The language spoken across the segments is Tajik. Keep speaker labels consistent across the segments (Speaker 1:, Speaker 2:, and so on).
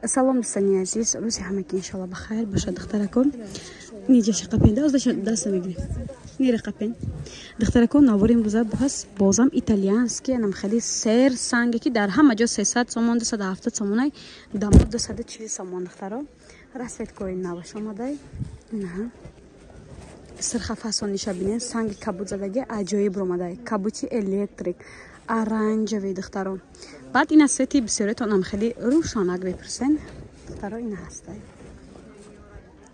Speaker 1: Салом, дӯстони азиз, рӯзи ҳамагӣ иншоалло ба хайр бошад. Духтаракон, ниҷаша қапен, даста мегирем, нира қапен. Духтаракон, навори имрӯза ҳаст бозам итальянский, анам хеле сер санге, ки дар ҳама ҷо 300 сомон, 270 сомонай, дамо 240 сомон. Духтаро, расцветкои наваш омадай. Сирха фасониша бинен, санги кабуд задаги аҷоиб ромадай, кабути электрик, оранжевый, духтаро. Баъд ина цвети бисёретонам хеле рӯшонак мепурсен. Духтаро, ина ҳастай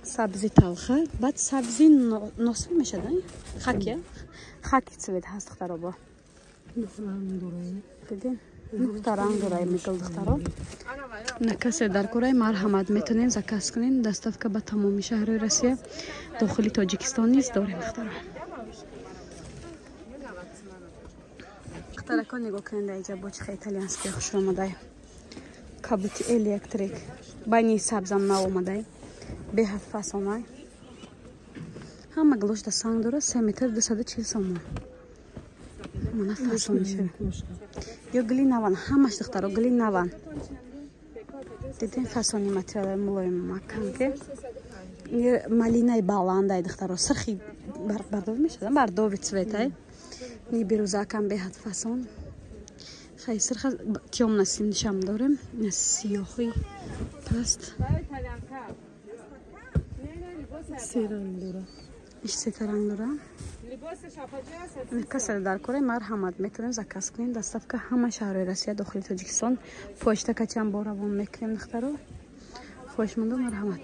Speaker 1: сабзи талха, баъд сабзи носфи мешада, хаки, хаки цвет ҳаст, духтаро. Бо дидин, нухта ранг дорай мигл. Духтаро, на касе дар кораи, марҳамат, метонем заказ кунем, доставка ба тамоми шаҳрҳои Россия, дохили Тоҷикистон низ дорем. Духтаро, духтаракон, нигоҳ кунед, дар иҷа бо чиха итальянский хушро омадай, кабути электрик, байни сабзам нав омадай, беҳад фасонай, ҳама гулошда санг дора, 3 метр, 240 сомон. Мана фасониша ё гили наван ҳамаш, духтаро, гили наван. Дидин, фасони материали мулоим, макам, ки малинаи баландай, духтаро, сирхи бардови мешада, бардови цветай, ни бирӯзакам беҳад фасон. Хай, сирха тёмно синишам дорем, сиёҳи паст.
Speaker 2: Се ранг дора.
Speaker 1: Иш сета ранг дора. Касе дар кораи, марҳамат, метавонем заказ кунем, доставка ҳама шаҳрҳои Россия, дохили Тоҷикистон, почта качам бо равон мекунем. Духтаро, хоҳишмандо, марҳамат.